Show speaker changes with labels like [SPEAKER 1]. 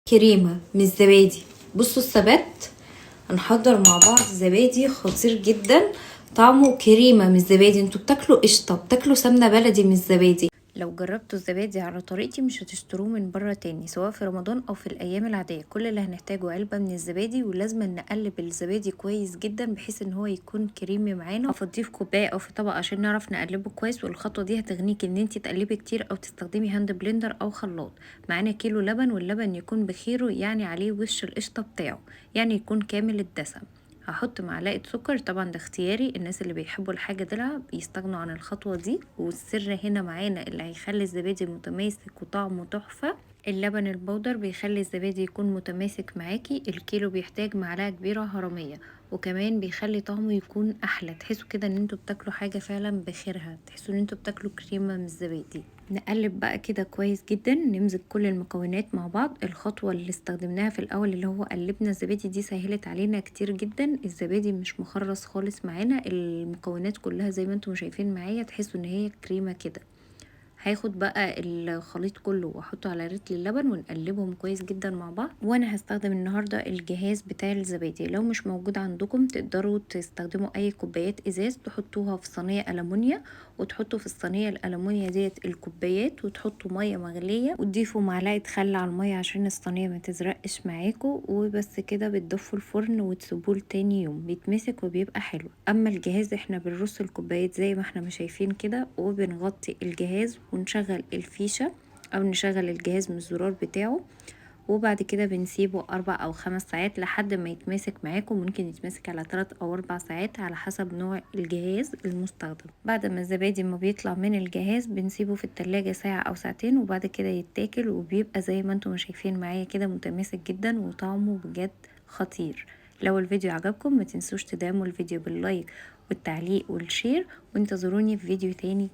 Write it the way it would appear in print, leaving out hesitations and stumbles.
[SPEAKER 1] كريمة مش زبادي. بصوا الثبات، هنحضر مع بعض زبادي خطير جدا، طعمه كريمة مش زبادي. انتوا بتاكلوا قشطة، بتاكلوا سمنة بلدي مش زبادي. لو جربتوا الزبادي على طريقتي مش هتشتروه من بره تاني، سواء في رمضان او في الايام العادية. كل اللي هنحتاجه علبة من الزبادي، ولازم نقلب الزبادي كويس جدا بحيث ان هو يكون كريمي معانا. افضيه في كوباية او في طبق عشان نعرف نقلبه كويس. والخطوة دي هتغنيك ان انت تقلبي كتير او تستخدمي hand blender او خلاط. معانا كيلو لبن، واللبن يكون بخيره، يعني عليه وش القشطة بتاعه، يعني يكون كامل الدسم. هحط معلقة سكر، طبعا ده اختياري، الناس اللي بيحبوا الحاجة دلع بيستغنوا عن الخطوة دي. والسر هنا معانا اللي هيخلي الزبادي متماسك وطعمه تحفة، اللبن البودر بيخلي الزبادي يكون متماسك معاكي. الكيلو بيحتاج معلقة كبيرة هرمية، وكمان بيخلي طعمه يكون احلى، تحسوا كده ان انتوا بتاكلوا حاجة فعلا بخيرها، تحسوا ان انتوا بتاكلوا كريمة من الزبادي. نقلب بقى كده كويس جدا، نمزج كل المكونات مع بعض. الخطوة اللي استخدمناها في الاول اللي هو قلبنا الزبادي دي سهلت علينا كتير جدا. الزبادي مش مخرص خالص معانا، المكونات كلها زي ما انتم شايفين معايا تحسوا ان هي كريمة كده. هاخد بقى الخليط كله واحطه على رتل اللبن ونقلبهم كويس جدا مع بعض. وانا هستخدم النهارده الجهاز بتاع الزبادي، لو مش موجود عندكم تقدروا تستخدموا اي كوبايات ازاز تحطوها في صينية ألمونيا، وتحطوا في الصينية الألمونيا ديت الكوبايات، وتحطوا مية مغليه، وتضيفوا معلقه خل على المية عشان الصينية ما تزرقش معاكم. وبس كده بتضيفوا الفرن وتسيبوه لتاني يوم، بيتمسك وبيبقى حلو. اما الجهاز احنا بنرص الكوبايات زي ما احنا ما شايفين كده، وبنغطي الجهاز ونشغل الفيشة او نشغل الجهاز من الزرار بتاعه، وبعد كده بنسيبه 4 او 5 ساعات لحد ما يتماسك معاكم. ممكن يتماسك على 3 او 4 ساعات على حسب نوع الجهاز المستخدم. بعد ما الزبادي ما بيطلع من الجهاز بنسيبه في التلاجة ساعة او ساعتين، وبعد كده يتاكل، وبيبقى زي ما انتم شايفين معايا كده متماسك جدا وطعمه بجد خطير. لو الفيديو عجبكم ما تنسوش تدعموا الفيديو بال like والتعليق وال share، وانتظروني في فيديو تاني.